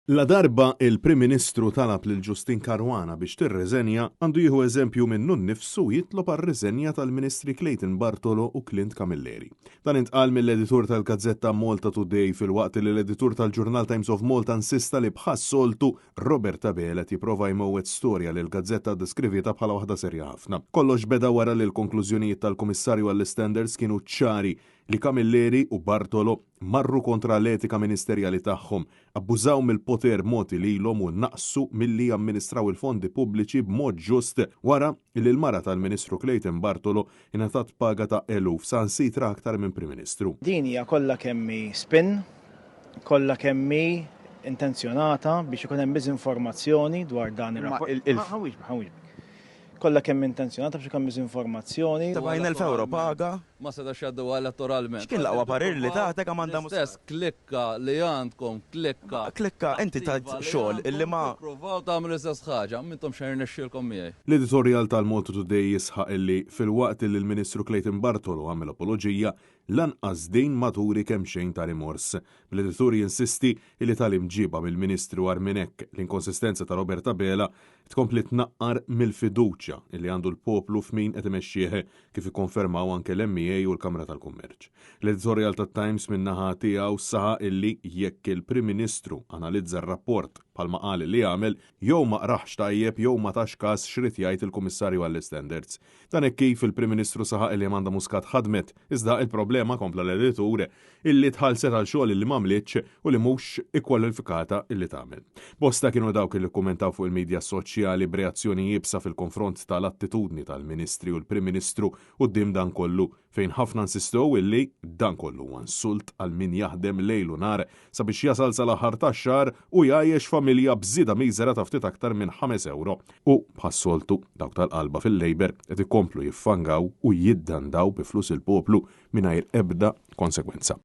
Ladarba il-Prim Ministru talab lil Justyne Caruana biex tirriżenja, għandu jieħu eżempju minnu nnifsu u jitlob għar-riżenja tal-Ministri Clayton Bartolo u Clint Camilleri. Dan intqal mill-editur tal-gazzetta Malta Today filwaqt li l-editur tal-ġurnal Times of Malta insista li bħas-soltu Robert Abela qed jipprova jmewwet storja li l-gazzetta ddeskrivietha bħala waħda serja ħafna. Kollox beda wara li l-konklużjonijiet tal-Kummissarju għall-Istandards kienu ċari li Camilleri u Bartolo marru kontra l-etika ministerjali tagħhom, abbużaw mill-poter mogħti lilhom u naqsu milli jamministraw il-fondi pubbliċi b'mod ġust wara li l-mara tal-Ministru Clayton Bartolo ingħatat paga ta' eluf, saħansitra aktar minn Prim Ministru. Din hija kollha kemm hi spin, kollha kemm hi intenzjonata biex ikun hemm miżinformazzjoni dwar dan ir-rapport. Ħa nwieġbek, ħa nwieġbek. Kollha kemm intenzjonata biex ikun hemm miżinformazzjoni. 70,000 ewro paga. Ma setax jgħadduha elettoralment. X'kien l-aqwa parir li tatek Amanda Muscat? L-istess klikka li għandkom, klikka. Klikka, inti tajt xogħol illi ma. Tippruvaw tagħmlu l-istess ħaġa, m'intom xejn irnexxielkom miegħi. L-editorjal tal-Malta Today jisħaq illi filwaqt illi l-Ministru Clayton Bartolo għamel apoloġija, lanqas din ma turi kemxejn ta' rimors. Bl-editur jinsisti illi tali mġiba mill-Ministri u agħar minn hekk, l-inkonsistenza ta' Robert Abela tkompli tnaqqar mill-fiduċja li għandu l-poplu f'min qed imexxih, kif ikkonfermaw anke l-MEA u l-Kamra tal-Kummerċ. L-editorjal tat-Times min-naħa tiegħu saħaq illi jekk il-Prim Ministru analizza r-rapport bħalma qal li għamel, jew ma qrahx tajjeb jew ma tax kas x'ried jgħid il-Kummissarju għall-Istandards. Dan hekk kif il-Prim Ministru saħaq illi Amanda Muscat ħadmet, iżda il-problema, kompla l-editur, illi tħallset għal xogħol illi m'għamlitx u li mhux ikkwalifikata illi tagħmel. Bosta kienu dawk illi kkummentaw fuq il-midja soċjali b'reazzjoni iebsa fil-konfront tal-attitudni tal-Ministri u l-Prim Ministru quddiem dan kollu fejn ħafna nsistew illi dan kollu huwa insult għal min jaħdem lejl u nhar sabiex jasal sal-aħħar tax-xahar u jgħajjex familja b'żieda miżera ta' ftit aktar minn ħames ewro. U, bħas-soltu, dawk tal-qalba fil-Labour qed ikomplu jiffangaw u jiddandaw bi flus il-poplu mingħajr ebda konsegwenza.